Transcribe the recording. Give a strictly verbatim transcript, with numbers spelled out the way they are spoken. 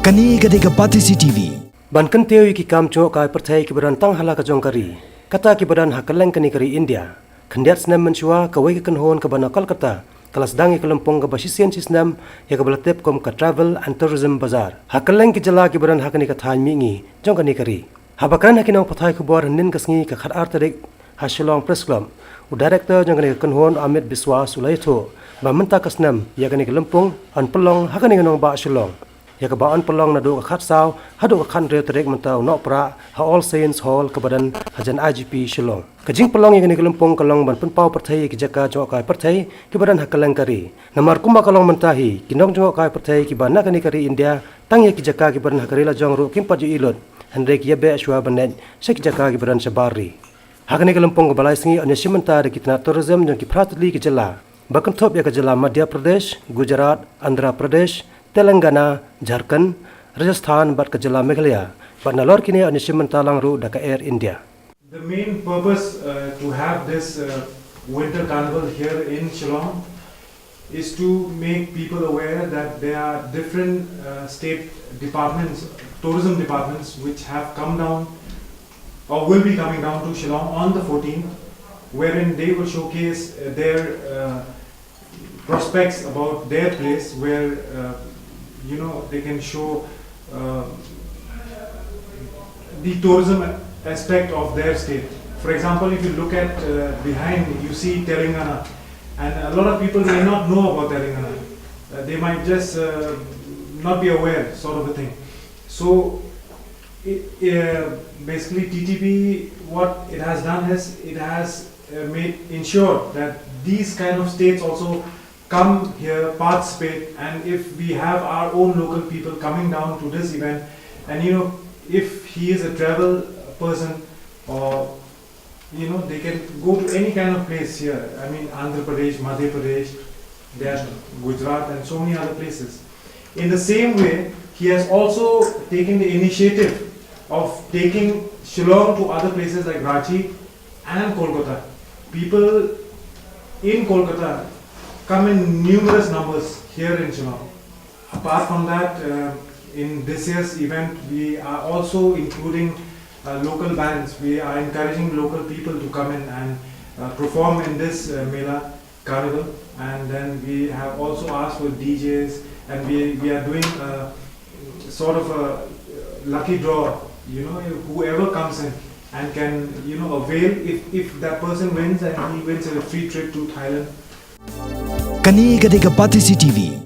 Kane ka dei ka Batesi T V. Ban kyntiew ïa ki kam jngohkai pyrthei kiba don tang ha la ka jong ka ri, kata kiba don ha kylleng kane ka ri India. Khyndiat snem mynshuwa kawei ka kynhun kaba na Kolkata ka la sdang ïa ka lympung kaba shisien shisnem ïa kaba la tip kum ka Travel and Tourism Bazaar ha kylleng ki jylla kiba don ha kane ka thaiñ mihngi jong kane ka ri. Haba kren ha ki nongpathai khubor hynnin ka sngi ka khatar tarik ha Shillong Press Club, u Director jong kane ka kynhun Amit Biswas u la ïathuh ba mynta ka snem ïa kane ka lympung yn pynlong ha kane ka nongbah Shillong, ïa kaba yn pynlong naduh ka khatsaw haduh ka khathynriew tarik mynta u Nohprah ha All Saints Hall kaba don hajan I G P Shillong. Ka jingpynlong ïa kane ka lympung ka long ban pynpaw pyrthei ïa ki jaka jngohkai pyrthei kiba don ha kylleng ka ri. Namar kumba ka long mynta hi, ki nongjngohkai pyrthei kiba na kane ka ri India, tang ïa ki jaka kiba don ha ka ri lajong ruh kim pat ju ïohi lut, hynrei ki ïabeh shuwa ban leit sha ki jaka kiba don shabar ri. Ha kane ka lympung kaba lai sngi yn ïashim bynta da ki tnat tourism jong ki phra tylli ki jylla ba kynthup ïa ka jylla Madhya Pradesh, Gujarat, Andhra Pradesh, Telangana, Jharkhand, Rajasthan bad ka jylla Meghalaya, bad nalor kine yn ïashim bynta lang ruh da ka Air India. The main purpose uh, to have this uh, winter carnival here in Shillong is to make people aware that there are different uh, state departments, tourism departments, which have come down or will be coming down to Shillong on the fourteenth, wherein they will showcase uh, their uh, prospects about their place, where uh, you know they can show uh, the tourism aspect of their state. For example, if you look at uh, behind, you see Telangana, and a lot of people may not know about Telangana. Uh, they might just uh, not be aware, sort of a thing. So, it, uh, basically, T T B, what it has done is it has uh, made ensure that these kind of states also come here, participate, and if we have our own local people coming down to this event, and you know, if he is a travel person, or you know, they can go to any kind of place here. I mean, Andhra Pradesh, Madhya Pradesh, then Gujarat, and so many other places. In the same way, he has also taken the initiative of taking Shillong to other places like Ranchi and Kolkata. People in Kolkata come in numerous numbers here in Shillong. Apart from that, uh, in this year's event, we are also including uh, local bands. We are encouraging local people to come in and uh, perform in this uh, Mela Carnival. And then we have also asked for D Js, and we, we are doing a sort of a lucky draw. You know, whoever comes in and can, you know, avail, if, if that person wins and he wins a free trip to Thailand. Kane ka dei ka Batesi T V.